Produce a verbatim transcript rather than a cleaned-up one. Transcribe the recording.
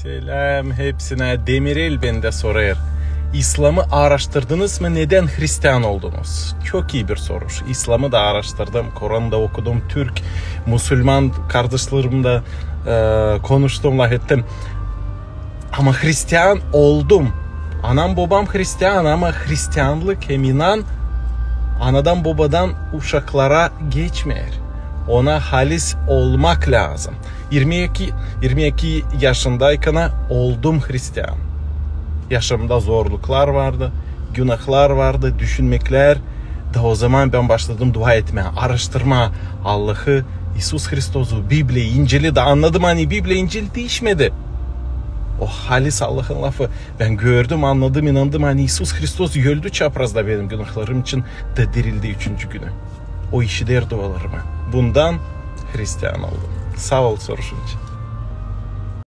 Selam hepsinä. Demirel bendä sorêr: İslamı aaraştırdınız mı? Nedän hristian oldunuz? Çok ii bir soruş. İslamı da aaraştırdım, Koranı da okudum, türk, musulman kardaşlarımla, e, konuştum, lafettim. Ama hristian oldum. Anam-bobam hristian, ama hristianlık hem inan anadan-bobadan uşaklara geçmeer. Ona halis olmak lääzım. İrmi iki, irmi iki yaşındaykana oldum hristian. Yaşamda zorluklar vardı, günahlar vardı, düşünmeklär. Da ozaman bän başladım dua etmää, aaraştırmaa Allahı, İisus Hristosu, Bibliya, İncili. Da annadım, ani Bibliya, İncil diişmedi. O halis Allahın lafı. Bän gördüm, annadım, inandım, ani İisus Hristos öldü çaprazda benim günahlarım için, da dirildi üçüncü günü. O işider dualarımı. Bundan hristian oldum. Saa ol soruşun için.